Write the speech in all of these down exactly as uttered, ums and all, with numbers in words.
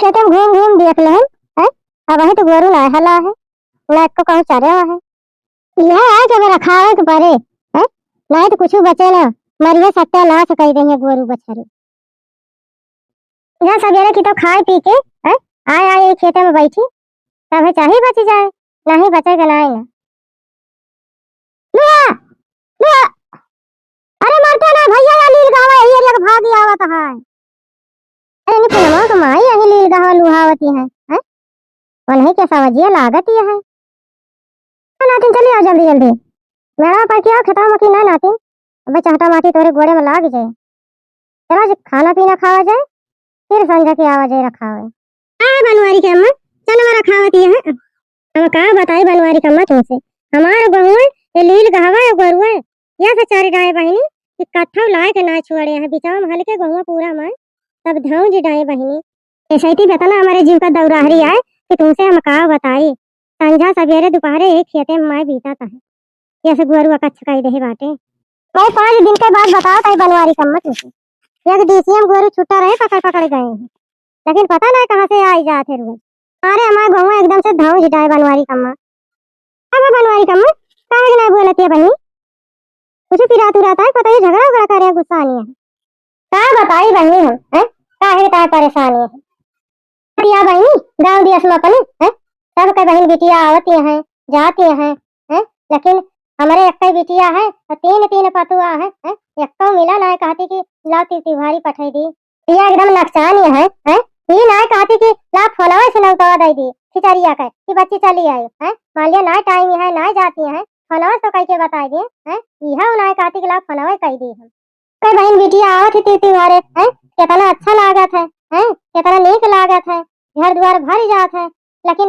खेते में घूम घूम देख ले हैं, हैं? अबहीं तो गोरू ना हला है, ना एको कहूँ चरे है। यह है कि अब रखावे के परे, हैं? नहीं तो कुछ बचे ना, मरिए सत्यानाश कइ देंगे गोरू बछरू। जा सबेरे की तो खाए पी के, हैं? आए आए ये खेते में बैठी, तब चाही बची जाए, नहीं बचे के नाई ना। लुआ, लुआ, अरे मरते ना भैया, या लील गहवा यही एरिया के भागी आवत है। अरे नहीं पुनवा के माई यही लील गहवा लुहावती है, हैं? उन्हीं के सवजिया लागत ही है। नातिन चली आओ जल्दी जल्दी, मेरा पर क्या खेतवा में की ना नातिन, अबे चहटा माटी तोरे गोड़े में लाग जाए। चला जी, खाना पीना खावा जाए, फिर संझा के आवा जाए रखावे। का है बनवारी के अम्मा, चनवा रखावत ये है। हम का बताई बनवारी के अम्मा तुमसे, हमार गहुआ ये लील गहवा ये गोरुआ, या से चारी डाए बहिनी कि कत्थव लाए के ना छोड़े हैं, बिचावा में हल्के गहुआ पूरा माय, तब धौंज डाए बहिनी। ऐसे ही बेतना हमारे जीव का दौराहरी आए कि तुमसे हम का बताई, संझा सबेरे दुपहरे एक खेते में माय बीता है। यस गोरुआ कच्छ कइ देहे बाटे। मैं पाँच दिन के बाद बतावत है बनवारी कम्मा तुमसे। एक डीसीएम गोरू छुट्टा रहे, पकड़ पकड़ गए हैं, लेकिन पता ना कहाँ से आई जात है रोज। अरे हमार गहुआ एकदम से धौंज डाए बनवारी कम्मा। अब बनवारी कम्मा, काहे के ना बोलत है बहिनी? कुछ पिरात उरात है, पता है झगड़ा उगड़ा करे, गुस्सा नहीं है। का बताई बहिनी हम, हैं? काहे तार परेशानी है? बिटिया बहिनी, गाँव दियस में अपने, हैं? सबके बहिन बिटिया आवती हैं, जाती हैं, हैं? लेकिन हमरे एक्कै बिटिया है और तीन तीन पतुआ है, हैं? एक्को मिला ना कहती कि लाओ ती-, तिवारी पठाई दी। बिटिया एकदम नकचानी है, हैं? ई ना कहती कि ला फोनवा से नौतवा दे दी खिचड़िया के कि बच्ची चली आई, हैं? मान लिया ना टाइम है, ना जाती हैं, फोनवा से तो कह के बताई दी, हैं? इहा ना कहती कि ला फोनवा कह दी हम। के बहिन बिटिया आवत ही ती-, तिवारे, हैं? कितना अच्छा लागत है, हैं? कितना नीक लागत है, घर द्वार भर जात है। लेकिन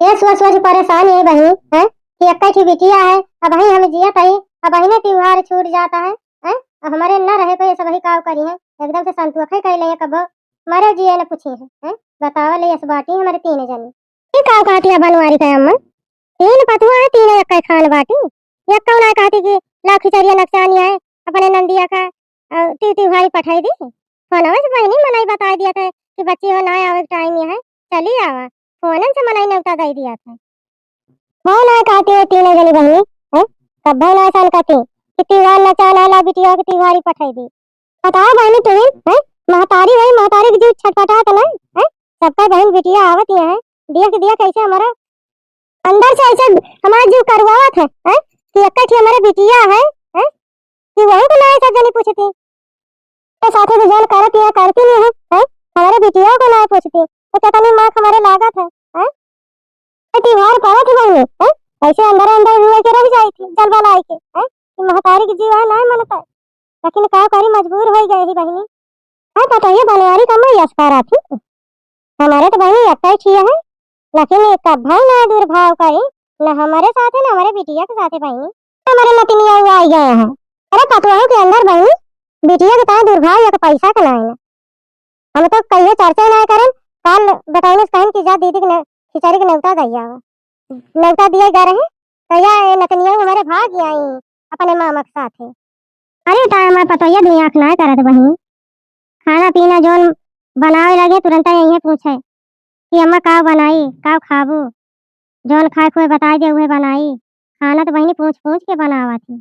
ये सोच सोच परेशान है बहिन, हैं? कि एक्कै ठो बिटिया है, अबहीं हम जियत हई, अबहिने तिवार छूट जाता है, हैं? अब हमरे न रहे पे ये सबही काव करी हैं, एकदम से संतोखे कइ ले कबो मरे जिए न पूछी हैं, हैं? बतावा ले यस बाटी हमरे तीन जनी। ये काव कहती है बनवारी का अम्मा? तीन पतुआ है, तीन एक्कै खान बाटी। एक्कौ ना कहती कि ला खिचड़िया नकचानी है, अपने नंदिया का, अ, ती-, तिवारी पठाई दी। फोनवे से बहिनी मनई बताई दिया था कि बच्ची हो ना आवे टाइम है, चली आवा। फोनन से मनई नौता दे दिया था। वो ना कहती है तीनों जनी बहिनी, हैं? कब ना ऐसा कहती कि तिवार नकचान है, ला बिटिया के तिवारी पठाई दी। बताओ बहिनी तुम, हैं? महतारी वही महतारी के जीव छटपटात ना, हैं? सबका बहिन बिटिया आवत ही है, देख दिया कैसे हमारा अंदर से ऐसे हमारा जीव करवावत है, हैं? कि एक्कै ठे हमारे बिटिया है, हैं? कि वही को ना ऐसा जनी पूछती। तो साथे तो जौन करत या करती नहीं है, हैं? हमारे बिटिया को ना पूछती, तो कितनी माँ हमारे लागत है, हैं? ये तिवार परत ही बहिनी, हैं? ऐसे अंदर अंदर हुए के रह जाई थी, जलवा लाई के, हैं? कि महतारी के जीव है, ना मनता है। लेकिन का करी, मजबूर हो गए ही बहिनी। हाँ, पता ये बनवारी कम्मा यस पारा थी। हमारे तो बहिनी एक्कै ठिया है, लेकिन ये कब्बौ ना दुर्भाव करी, न हमारे साथे, न हमारे बिटिया के साथे बहिनी। हमारे नतिनिया हुआ आई गए हैं। अरे पतोहू के अंदर बहिनी, बिटिया के ताई दुर्भाव या के पैसा के नाई ना। हम तो कहिए चर्चा ही ना करें, काल बेटौनी से कहें कि जा दीदी के न-, खिचड़ी के नेवता दे आवा। नेवता दिए जा रहे, तो या ये नतिनिया हमारे भाग आई अपने मामा के साथे। अरे ताय हमार पतोहिया दुई आँख ना करत बहिनी। खाना पीना जौन बनावे लगे, तुरंत यही पूछे कि अम्मा का बनाई, का खाबू? जौन खाए खोए बताई दे, उहे बनाई। खाना तो बहिनी पूछ पूछ के बनावा थी।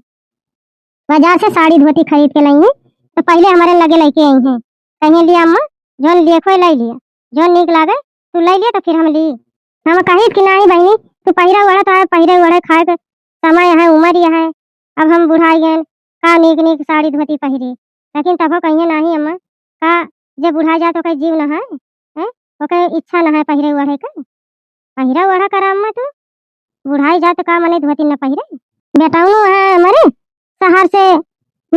बाजार से साड़ी धोती खरीद के लाई है, तो पहले हमारे लगे लेके आई है। कहिए लिया अम्मा, जौन लिए खोए लाई लिया, जौन नीक लागे तू लाई लिया, तो फिर हम ली। हम कही कि नहीं बहिनी, तू पहिरा ओढ़ा, तो पहिरे ओढ़े खाए के समय है, उम्र यह है, अब हम बुढ़ाई गए, का नीक नीक साड़ी धोती पहिरी। लेकिन तबो कहिए नहीं अम्मा, का जब बुढ़ाई जाए तो कहीं जीव न है, हैं? ओके इच्छा न है पहिरे ओढ़े के, पहिरा ओढ़ा करा अम्मा तू, बुढ़ाई जाए तो का मने धोती न पहिरे। बेटौनो है हमारे, शहर से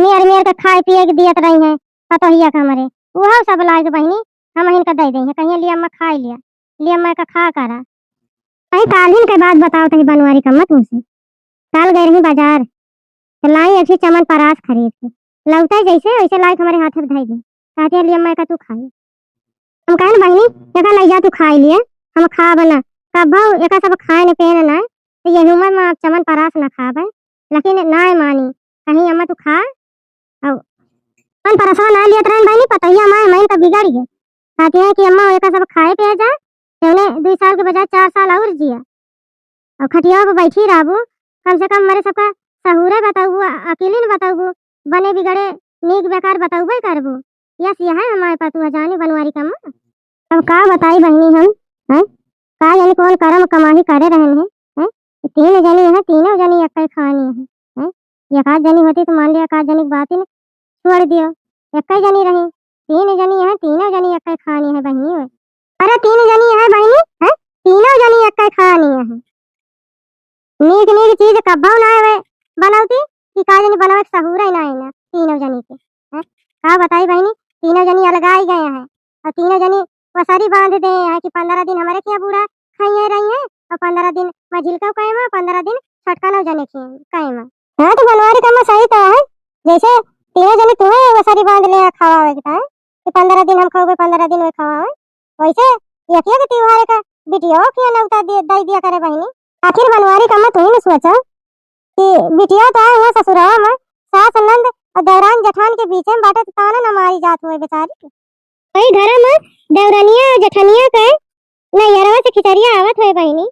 मेर मेर के खाए पिए के दियत रही है पतोहिया के हमारे, वह सब लाए के बहिनी हम इनका दे दें, कहिए लिया अम्मा खाई लिया, लिया अम्मा का खा करा। अरे कालिन के बात बताओ तही बनवारी कम्मा तुमसे। काल गए रही बाजार, तो लाई अच्छी चमन परास खरीद के। लौटे जैसे वैसे लाई के हमारे हाथे में धई दी। कहती है, "लिया अम्मा का तू खाई।" हम कहन, "बहिनी, एका लई जा तू खाई लिए, हम खाब ना। कब्बौ एका सब खाए न पेन ना, तो यही उम्र में आप चमन परास ना खाबे।" लेकिन ना मानी, कहीं अम्मा तू खा, और अपन परसवा ना लियत रहन बहिनी, पतोहिया माय, माय तो बिगड़ गए। कहती हैं कि अम्मा, एका सब खाए पिए जा, तौने दुई साल के बजाय चार साल और जिया। अब खटिया पे बैठी रहबू, कम से कम हमरे सबका सहूरे बतउबू, अकेलिन बतउबू, बने बिगड़े नीक बेकार बतउबे करबू। यस, यह है हमारे पतुआ जानी बनवारी कम्मा। अब का बताई बहिनी हम, हैं? का जानी कौन करम कमाही करे रहन हैं, हैं? तीन जनी हैं, तीनों जनी एक्कै खानी हैं, हैं? एक आध जनी होती तो मान लिया, एक आध जनी के बात ही न छोड़ दियो, एक्कै जनी रही, तीन जनी हैं, तीनों जनी एक्कै खानी है बहिनी। अरे तीन जनी हैं बहिनी, हैं? तीनों जनी एक्कै खानी हैं। नीक नीक चीज कब्बो ना आवे बनौती, कि का जनी बनावे के सहूर ही ना है ना तीनों जनी के। हैं? का बताई बहिनी, तीनों जनी अलगाई गए हैं और तीनों जनी वसरी बांध दे हैं कि पन्द्रह दिन हमरे किया बूढ़ा खाइए रही हैं और पन्द्रह दिन मझिलका कहे में, पन्द्रह दिन छोटका नौ जने के कहे में। हाँ, तो बनवारी कम्मा सही तो है, जैसे तीनों जनी तुम्हें वसरी बांध ले हैं खावावे के ताई, कि पन्द्रह दिन हम खाओगे, पन्द्रह दिन वे खावावे, वैसे एक एक त्योहार का बिटिया के नौता दे, दे दिया करे बहिनी। आखिर बनवारी कम्मा तू ही न सोचा कि बिटिया तो आए हुआ ससुरवा में, सास नंद और देवरान जेठान के बीच में बाटे तो ताना न मारी जात हुए बेचारी के। वही घर में देवरानिया जेठानिया के नैहरवा से खिचड़िया आवत हुए बहिनी,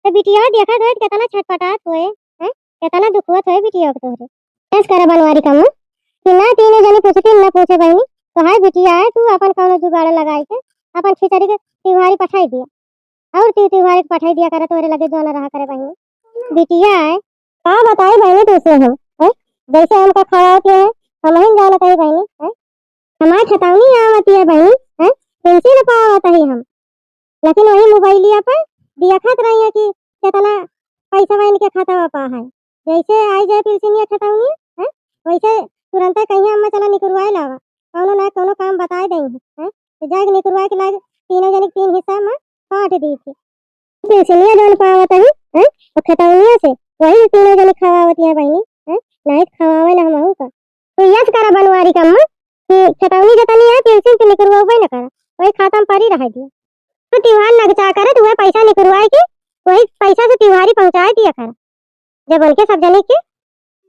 तो बिटिया देखत हुए तो कितना छटपटात हुए, हैं? कितना दुखवत हुए बिटिया के तोहरे। ऐस करे बनवारी कम्मा कि ना तीनों जनी पूछती ना पूछे बहिनी, तो हाय बिटिया है, तू अपन कौनो जुगाड़ लगाई के अपन खिचड़ी के तिवारी पठाई दिया। और ती तिवारी के पठाई दिया करे तोरे लगे जो न रहा करे बहिनी। बिटिया है, का बताई बहिनी तुझसे हम, हैं? जैसे हमका खवावत है, हम ही जानत है बहिनी, हैं? हमार खतौनी आवत है बहिनी, हैं? पेंसिल पावत है हम, लेकिन वही मोबाइलिया पे देखत रही है कि कितना पैसा इनके खतवा पा है। जैसे आई जाए पेंसिलिया खतौनी, हैं? वैसे तुरंते कहिए अम्मा चला निकुरवाए लावा, कौनो ना कौनो काम बताए देंगे, हैं? तो जाके निकुरवाए के लाग तीनों जने के तीन हिस्सा में बांट दी थी। पेंसिलिया जौन पावत है, हैं, और खतौनिया से वही तीनों जने खवावत है बहिनी, हैं, नहीं तो खवावे ना हमहू का। तो यस करा बनवारी कम्मा कि खतौनी जतनी है पेंसिल से निकरवावे न करा, वही खाता में पड़ी रह दिया। तो तिवार नगचा करे तो वह पैसा निकरवाए के वही पैसा से तिवारी पहुँचाए दिया करा। जब उनके सब जने के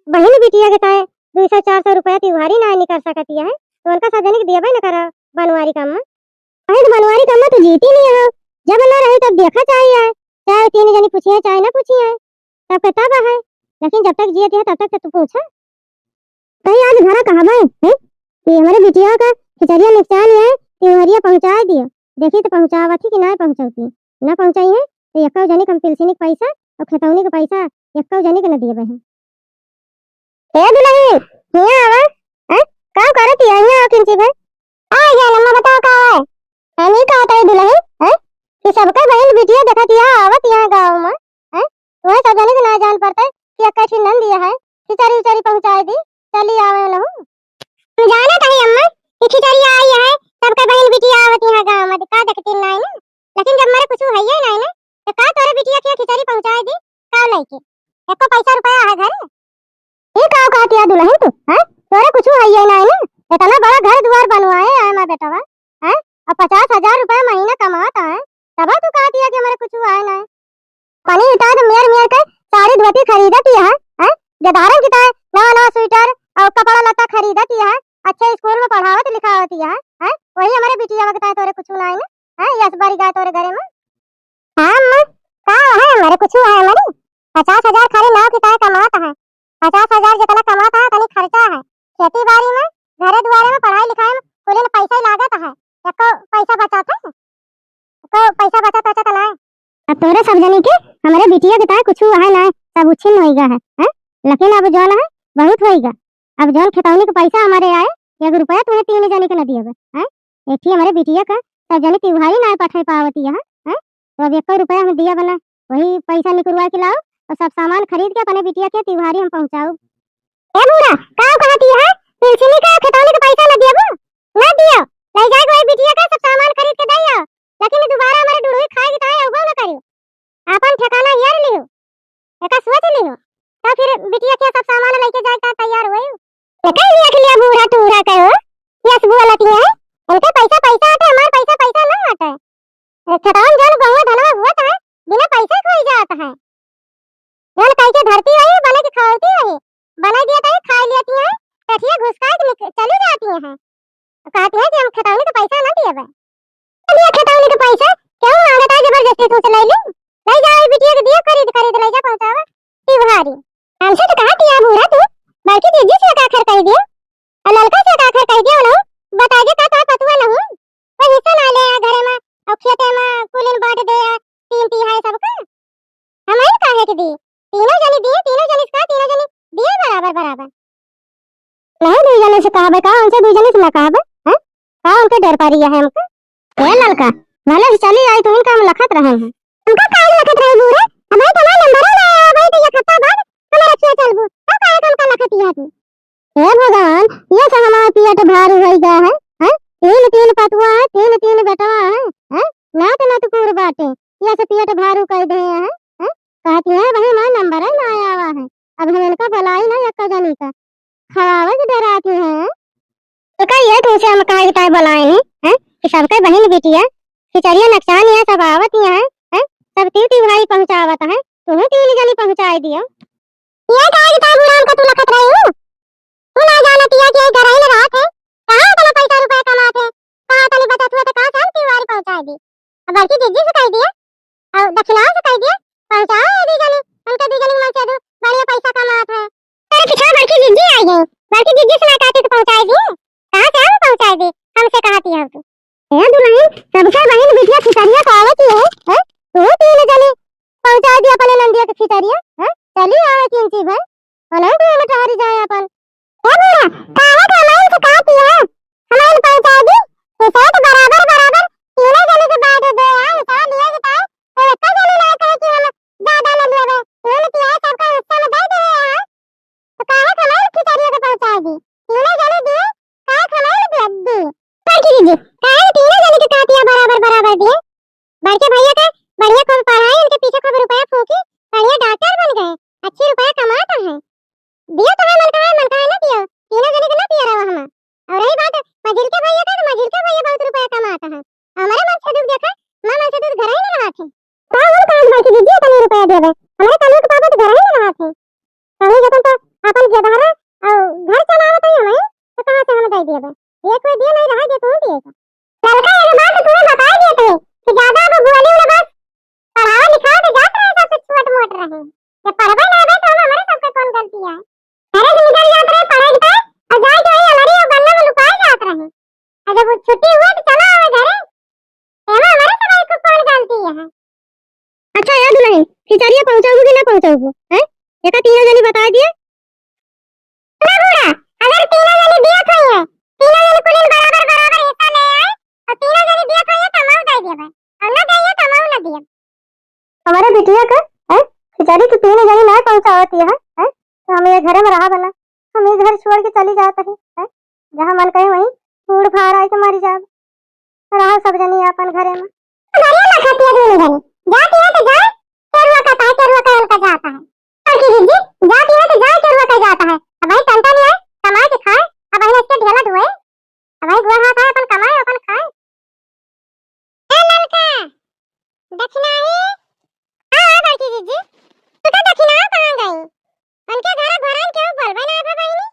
बहिन बिटिया के ताए दुई सौ चार सौ रुपया तिवारी ना निकर सकती है, तो उनका सब जने के देबे न करा बनवारी कम्मा। अरे तो बनवारी कम्मा तो जीती नहीं हो, जब ना रही तब देखा चाहिए है, चाहे तीन जनी पूछिए चाहे ना पूछिए, तब के तब है, लेकिन जब तक जियत है तब तक तो तू पूछा। कहीं आज घरा कहबे है कि हमारे बिटिया का खिचड़िया निपटा लिया है, तिवहरिया पहुँचा दियो, देखी तो पहुँचावत ही कि ना पहुँचौती, ना पहुँचाई है तो एक्को जनी के हम पिलसिनी के पैसा और खतौनी के पैसा एक्को जनी के न दिए है। ए दुलही, हियाँ आवा। हैं? का करत हिया? हियाँ आवा किंची भर। आ गया लम्मा, बताओ का है? हम ही कहत है दुलही, हैं? कि सबके बहिन बिटिया देखत हिया आवत हिया गाँव में, हैं? तुम्हें सब जने के ना जान पड़ते कि अक्का ठिन नंद दिया है, खिचड़ी उचड़ी पहुँचाए दी, चली आवे लहू। हम जानत हई अम्मा कि खिचड़ी आई है, सबके बहिन बिटिया आवत हिया गाँव में, का देखती नाई ना? लेकिन जब मारे कुछ है ही नाई ना, तो का तोरे बिटिया के खिचड़ी पहुँचाए दी, का नहीं के? एको पैसा रुपया है घरे? ई का कहत हिया दुलही तू, हैं? तोरे कुछ है ही नाई ना, इतना बड़ा घर दुआर बनवाए है माँ बेटवा, हैं? अब पचास हजार रुपया महीना कमात है, तब तू कहत हिया कि हमारे कुछ है नाई। पानी उतार तो मेर मेर के साड़ी धोती खरीदत ही है, हैं? गधारन की ताए नवा नवा स्वेटर और कपड़ा लत्ता खरीदत ही है, अच्छे स्कूल में पढ़ावत लिखावत ही है, हैं? वही हमारे बिटिया के ताए तोरे कुछ नाई ना, हैं? यस बारी गाय तोरे घरे में। हाँ अम्मा, का है हमारे कुछ है हमारे? पचास हजार खाली नाव की ताए कमात है, पचास हजार जितना कमात है उतनी खर्चा है, खेती बाड़ी में, घरे दुआरे में, पढ़ाई लिखाई में, कुल में पैसा ही लागत है, एको पैसा बचत है? तो पैसा बचत बचत ना। अब तोरे सब जनी के हमरे बिटिया के ताए कुछ हुआ है ना, सब उछिन होइगा है, हैं? लेकिन अब जौन है बहुत होइगा। अब जौन खतौनी के पैसा हमारे आए, एक रुपया तुम्हें तीन जनी के न दिए बे, हैं? एक ही हमारे बिटिया का सब जनी तिवारी ना पठाई पावती है, हैं? तो अब एक रुपया हम दिया बना, वही पैसा निकलवा के लाओ और सब सामान खरीद के अपने बिटिया के तिवारी हम पहुँचाओ। ए बूढ़ा, का कहती है? पिलसिनी का खतौनी का पैसा न दियबू? न दियो। ले जाए वही बिटिया का सब सामान खरीद के दइयो। लेकिन दोबारा हमारे डुड़ुई खाए की ताए अउबो न करियो। आपन ठिकाना यार लियो। एका सोच लियो। तो फिर बिटिया के सब सामान लेके जाए का तैयार हुए। एका देख लिया बूढ़ा टूढ़ा कहो। यस बोलती है। इनके पैसा पैसा आटे, हमारे पैसा पैसा ना आटे। खतौन जौन गहुआ धनवा हुआ था, बिना पैसा खोई जात है। जौन कह के धरती रही, बने के खवाती रही, बने दिया तो खाए लेती हैं, कठिया घुसकाए के निक-, चली जाती हैं। कहती हैं कि हम खतौनी का पैसा ना दिए बे। से तू से लइ ले, लइ जा, बिटिया के दिया खरीद खरीद लइ जा, पहुँचावा तिवारी। हमसे तो कहा तिया बूढ़ा तू, बड़की जिज्जी से का खर कहि दिया, अउ ललका से का खर कहि दिया, उन्हों बताइ दे का तोर पतुआ न हूँ, कोई हिस्सा ना ले आ घरे मा, अउ खेते मा कुलिन बाँट दे आ, तीन तिहाई सबका। हमइन काहे के दी? तीनों जनी दिए, तीनों जनी से का, तीनों जनी दिए बराबर बराबर। नहीं, दुइ जने से कहबे का, उनसे दुइ जने से ना कहबे, हैं? का उनके डर पा रही है हमका? ए ललका, भले से चली आई, तो इनका हम लखत रहे हैं। हमका काहे लखत रहे बूढ़ा? अबे तुम्हारा नंबर ही ना आया, अबे तो एक हफ्ता बाद हमारा खेत चलबू, तो काहे तुमका लखत ही है तू? हे भगवान, ये से हमार पेट भारू होइ गया है, हैं? तीन तीन पतुआ है, तीन तीन बेटवा है, हैं? नात नात कूर बाटे, ये से पेट भारू कइ दे हैं, हैं? कहती है, "भाई, हमार नंबर ही ना आवा है, अब हम इनका बुलाई ना एक जनी का, खवावे से डराती हैं।" तो कहिए, तुमसे हम कहा कि ताई बुलाए हैं, हैं? कि सबके बहिन बिटिया, खिचड़िया नकसान है, सब आवत ही हैं, हैं? सब तीन तिहाई पहुँचावत हैं, तुम्हें तीन जनी पहुँचाए दियो। ये काहे कि ताई बूढ़ा हमका तू लखत रही हूँ? तू ना जानत हिया कि यही घरही में रहत है, कहाँ इतना पैसा रुपया कमात है, कहाँ तनी बचत हुए तो कहाँ से हम तिवारी पहुँचाए दी। अब बड़की जिज्जी से कहि दिया, अउ दखिनाओ से कहि दिया, पहुँचाओ ये दुइ जनी, उनके दुइ जनी के मन से दू बढ़िया पैसा कमात है। अरे पिछवा बड़की जिज्जी आई है, बड़की जिज्जी से ना कहती तो पहुँचाए दी, कहाँ से हम पहुँचाए दी, हमसे कहती है तू। ए दुलहिन, सबके बहिन बिटिया खिचड़िया खावे की है, हैं? तू तीन जनी पहुँचाए दी अपने नंदिया के खिचड़िया, हैं? चली आवे किंची भाई, अलग में ठहरी जाए अपन। ए बूढ़ा, काहे के हमारे से कहा किया है? हमारे पहुँचाए दी, हिस्सा तो बराबर बराबर तीनों जने के बांट दे यार, हिस्सा लिए के ताई, तो एक जने ना कहे कि हम ज्यादा ले लेवे, तीन किया है सबका हिस्सा में दे देवे यार। तो काहे के हमारे खिचड़िया के पहुँचाए दी? तीनों जने दिए, काहे के हमारे दे दी? बड़की दीदी, काहे तीनों जने के कहा दिया बराबर बराबर दिए? बड़के भैया का बढ़िया खूब पढ़ाई, उनके पीछे खूब रुपया फूकी, बढ़िया डॉक्टर बन गए, अच्छी रुपया कमात है। दियो तो है, मन का है, मन का है ना दियो, तीनों जने के ना दिया रहो हम। और रही बात मझिल के भैया का, तो मझिल के भैया बहुत रुपया कमात है। हमारे मन से दुख देखा, माँ मन से दुख घर ही ना रहा थे। का हम कहाँ बड़की दीदी इतनी रुपया देवे, हमारे कानून के पापा तो घर ही ना रहा थे। हमरे जतन तो अपन गेदहरा और घर चलावत है हमें, तो कहाँ से हम दे देबे? ये कोई दिए नहीं रहा, जे तू दिए का। ललका, ये बात तो तुम्हें बताई दिए थे कि ज्यादा अब बोली ना बस, पढ़ावा लिखावा तो जात रहे, सबसे छोट मोट रहे। जब पढ़बे ना बे तो हम हमारे सबके कौन गलती है? घरे से निकल जात रहे पढ़े के, और जाए के वही अलरी और गन्ना में लुकाए जात रहे। और जब वो छुट्टी हुआ तो चला आवे घरे। एमा हमारे सबके कौन गलती है? अच्छा ए दुलहिन, खिचड़िया पहुँचाउबू कि ना पहुँचाउबू, हैं? एका तीनों जनी बताइ दिए। ना बूढ़ा, अगर तीनों जनी दियत होई है, तीनों जनी कुलिन बराबर बराबर हिस्सा ले आए, और तीनों जनी दियत होई है, तो हम दे देबे, और ना देइए, तो हम ना दिए। हमारे बिटिया का, हैं? खिचड़ी तो तीनों जनी ना पहुँचावत है, हैं? तो हम ये घरे में रहा बना, हम ये घर छोड़ के चली जात है, हैं? जहाँ मन कहे वहीं कूड़ फाड़ आए के मरी जाब। रहो सब जनी आपन घरे में। घरे में खाती है दोनों जनी। जाती है तो जाए, केरुआ का पाए, केरुआ का हल्का जाता है। बड़की जिज्जी, जाती है तो जाए, केरुआ का जाता है। अब भाई टंटा नहीं आए, कमाए के खाए, अब भाई इसके ढेला धोए, अब भाई गोड़ हाथ आए, अपन कमाए, अपन खाए। ए ललका, दखिनाही। हाँ, हाँ, बड़की जिज्जी। तू तो दखिनाह कहाँ गई? उनके घर घरन केहू बोलबे ना बा बहिनी।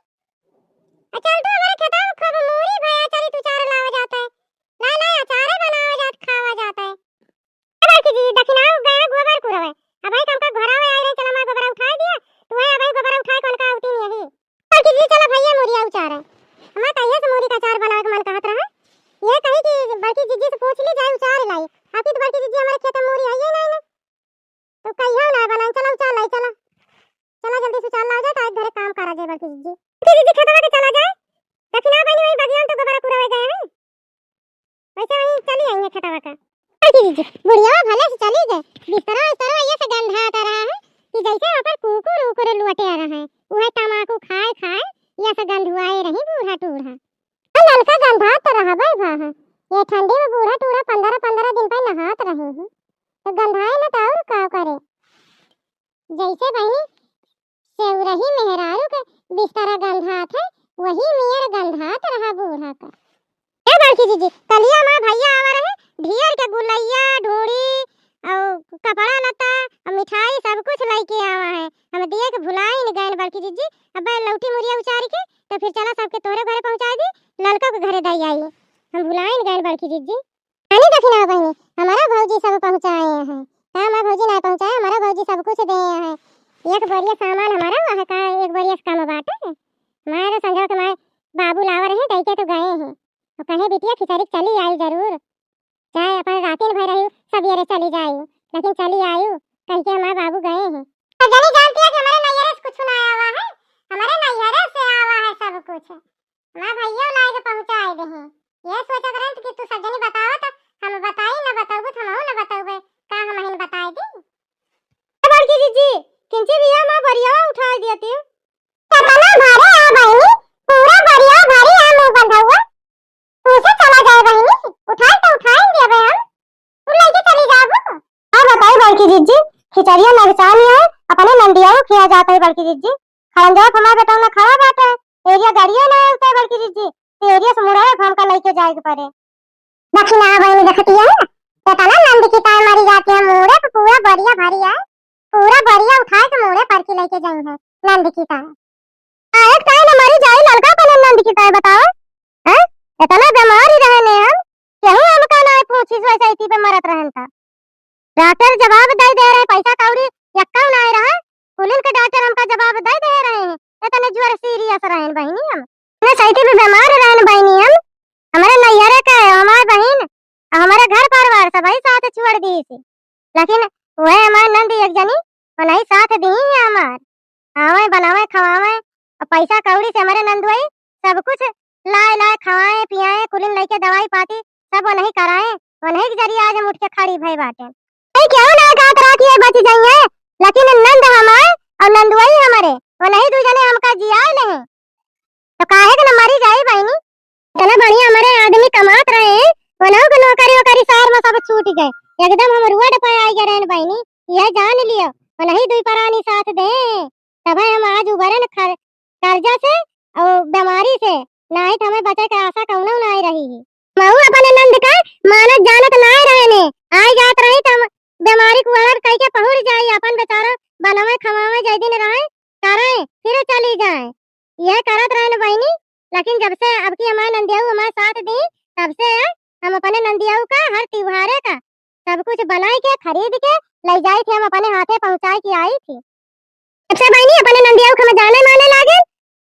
आ चल तू हमारे खेतवा में खूब मूरी भया चली, तू चार लावा जाता है। लाई, लाई, अचारे बनावा जात, खावा जाता है। ए बड़की जिज्जी, दखिनाह गया गोबर कुरवे। अब भाई तुमका घोरावे आई रही, चला माँ गोबरा उठाए दिया। तू है, अब भाई गोबरा उठाए कौन का उठी नहीं है। बड़की जिज्जी, चला भैया मूरिया उचारे। हमार कहिए से मूरी का अचार बनावे के मन कहत रहा। ये कही कि बड़की जिज्जी से पूछ ली जाए, उचार लाई। आखिर तो बड़की जिज्जी हमारे खेत में मूरी है ही नहीं ना। तो कहियो ना बनाई, चला उचार लाई, चला। चला जल्दी से उचार ला जाए, तो आज घरे काम करा जाए बड़की जिज्जी। बड़की जिज्जी खेतवा के चला जाए। दखिना बहिनी वही बगिया में तो गोबरा कुरवे गए हैं। वैसे वहीं चली आई है खेतवा का। बड़की जिज्जी, बुढ़िया भले से चली गए, बिस्तरा उस्तरा ये से गंधात रहा है कि जैसे वहाँ पर कुकुर उकुर लुटे आ रहा है, वह तमाकू खाए खाए ये से गंधुआए रही बूढ़ा टूढ़ा। आ ललका गंधात तो रहबे भा है, ये ठंडी में बूढ़ा टूढ़ा पंद्रह पंद्रह दिन पर नहात रहे हैं, तो गंधाए न तो और का करे। जैसे बहिनी सेवरही मेहरारू के बिस्तरा गंधात है, वही नियर गंधात रहा बूढ़ा का। ए बड़की जिज्जी, कलिया माँ भैया आवा रहे, ढेर के गुलैया, ढूंढी, और कपड़ा लत्ता, और मिठाई सब कुछ लेके आवा है। हम दिए के भुलाइन गए बड़की जिज्जी, अब लौटी मुरिया उचार के, तो फिर चला सबके तोहरे घरे पहुँचा दी, ललका के घरे दई आई। हम भुलाइन गए बड़की जिज्जी। आनी दखिना बहिनी, हमारा भौजी सब पहुँचाए हैं। सवेरे चली जायू, लेकिन चली आयू, कहिके हमार बाबू गए हैं। तो जनी जानती है कि हमरे नैहरे से कुछ ना आवा है, हमरे नैहरे से आवा है सब कुछ। हमार भैया लाए के पहुँचाए दे हैं। ये सोचत रहे कि तू सब जनी बतावा, तो हम बताई ना बताऊबे, तो हमहू ना बताऊबे, का हमहिन बताए दी। ए बड़की जीजी, किंची बिया मा बरियावा उठाए दिया तू। केतना भारे आ बहिनी, पूरा बरिया भारी आ मुँह बंधा हुआ। तू से चला जाए बहिनी, उठाए तो उठाए देबे हम। तू लेके चली जाबू। का बताई बड़की जीजी, खिचड़िया नगचानी है, अपने नंदिया खिया जाता है बड़की जीजी। खड़ंजा हमार बेटा ना खड़ा बाटे, एरिया गाड़िया ना आते बड़की जीजी, तो एरिया से मुड़ा हमका लेके जाए के पड़े। दखिना बहिनी देखती है, केतना नंद की ताई मरी जाती है, मूड़े पे पूरा बरिया भरी है, पूरा बरिया उठाए के मूड़े पर की लेके जाई है नंद की ताई। काहे ताई न मरी जाई ललका अपने नंद की ताई बताओ, हैं? इतना बीमार ही रहने हम, केहू हमका ना पूछी, वैसे इसी पे मरत रहन था। डॉक्टर जवाब दे दे रहे, पैसा कौड़ी यक्का ना रहा, कुलिन के डॉक्टर हमका जवाब दे दे रहे हैं, इतने ज्वर सीरियस रहन बहिनी हम। इतने सही पे बीमार रहन बहिनी हम, हमारे नैहरे का है, हमार बहिन, हमारे घर परिवार सबही साथ छोड़ दी थी, लेकिन वह हमार नंद एक जनी, उन्हीं साथ दी है हमार, आवे, बनावे, खवावे, और पैसा कौड़ी से हमारे नंदुआई सब कुछ लाए, लाए, खवाए, पियाए, कुलिन लइके दवाई पाती, सब उन्हीं कराए, उन्हीं के जरिए आज हम उठ के खड़ी भई बाटे। नहीं, केहू ना कहत रहा कि ये बच जाइए, लेकिन नंद हमार और नंदुआई हमारे, उन्हीं दू जने हमका जियाए ले हैं। तो काहे के न मरी जाई बहिनी? इतना बढ़िया हमारे आदमी कमात रहे, उन्हों के नौकरी वोकरी शहर में सब छूट गए, एकदम हम रोड पे आई गए रहन बहिनी। यह जान लियो, उन्हीं दुई परानी साथ दे, तब हम आज उबरन खर-, कर्जा से और बीमारी से, नहीं तो हमें बचे के आशा कौनो नहीं रही है। महू अपने नंद का मानत जानत ना रहने, आई जात रही तो हम बीमारी कुआर कह के पहुँच जाई, अपन बेचारा बनावे खवावे जय दिन रहे, करे, फिर चली जाए। यह करत रहन बहिनी, लेकिन जब से अब की हमारे नंदियाऊ हमारे साथ दी, तब से हम अपने नंदियाऊ का हर त्योहारे का सब कुछ बनाई के, खरीद के ले जाई थी, हम अपने हाथे पहुँचाई के आई थी। तब से बहिनी अपने नंदियाऊ के हम जाने माने लागे।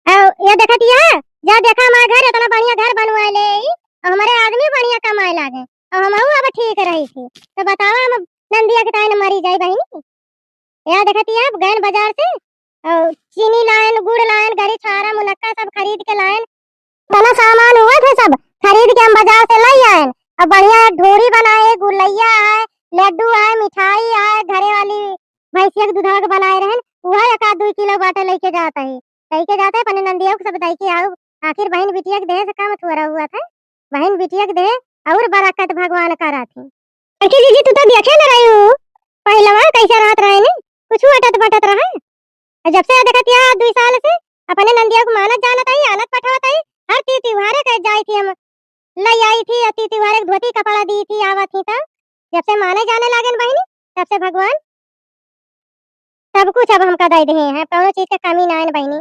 और ये देखत यह, जा देखा हमारे घर, इतना बढ़िया घर बनवाए ले आई, और हमारे आदमी बढ़िया कमाए लागे, और हमहू अब ठीक रही थी। तो बतावा, हम नंदिया के ताई न मरी जाई बहिनी। या देखत ही आप गयन बाजार से, और चीनी लायन, गुड़ लायन, गरी छारा, मुनक्का सब खरीद के लायन। इतना सामान हुआ थे सब खरीद के हम बाजार से लई आयन। अब बढ़िया ढोरी बनाए, गुलैया आए, लड्डू आए, मिठाई आए, घरे वाली भैंसिया के दूधवा के बनाए रहन, वह एक आध दुई किलो बाटे लेके जाता है, लेके जाता है अपने नंदिया के सब दई के आऊ। आखिर बहिन बिटिया के देह से कम थोड़ा हुआ था, बहिन बिटिया के देह और बरकत भगवान करा थी। बड़की जीजी, तू तो देखे न रही हूँ, पहिलवा कैसे रहत रहे ने, कुछ अटत बटत रहे। और जब से देखत या दुई साल से अपने नंदिया को मानत जानत आई, आनत पठवत आई, हर ती त्योहारे के जाई थी हम, लई आई थी, और ती त्योहारे के धोती कपड़ा दी थी, आवत थी तो। जब से माने जाने लागेन बहिनी, तब से भगवान सब कुछ अब हमका दे दिए हैं, कौनो चीज के कमी ना है बहिनी।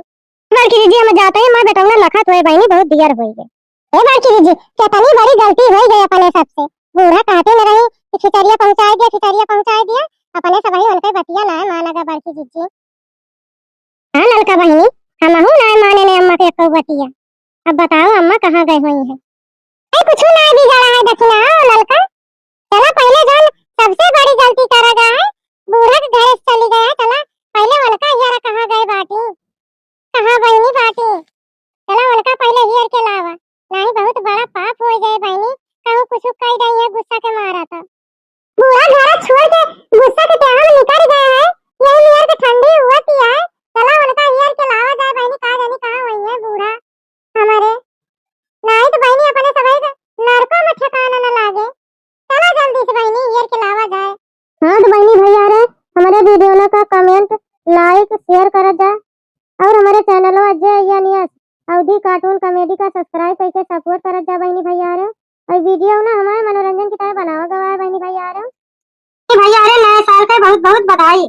बड़की जीजी, हम जाते हैं, माँ बेटौना लखत हुए बहिनी, बहुत दियर होई गए। ए बड़की जीजी, कितनी बड़ी गलती होई गई अपने सबसे। बूढ़ा कहते न रही कि खिचड़िया पहुँचाए दिया, खिचड़िया पहुँचाए दिया, अपने सबही उनके बतिया ना माना गा बड़की जीजी। हाँ ललका बहिनी, हमहू ना माने ने अम्मा के एको बतिया। अब बताओ अम्मा कहाँ गए हुई है? अरे कुछ ना बिगाड़ा है दखिना, आओ ललका, चला पहले जान सबसे बड़ी गलती करा गया है, बूढ़ा के घरे से चली गया है, चला पहले वलका हियारा कहाँ गए बाटी, कहाँ बहिनी बाटी, चला वलका पहले हियर के लावा, नहीं बहुत बड़ा पाप हो जाए बहिनी, कहूँ कुछ कह दई है गुस्सा के मारा था। बूढ़ा घरा छोड़ के गुस्सा के प्याहा में निकल गए हैं, यही नियर के ठंडी हुआ थी है, चला वलका हियर के लावा जाए बहिनी, का जानी कहाँ हुई है बूढ़ा हमारे, नहीं तो बहिनी अपने सबही के नरको में ठिकाना न लागे। चला जल्दी से बहिनी, हियर के लावा जाए। हाँ तो बहिनी भैया रे, हमारे वीडियो ना का comment, like, share करत जा, और हमारे channel जे या नियस अवधी cartoon comedy का subscribe करके support करत जा बहिनी भैया रे। और वीडियो ना हमारे मनोरंजन की तरह बनावा गवा है बहिनी भैया रे। ए भैया रे, नए साल के बहुत बहुत बधाई।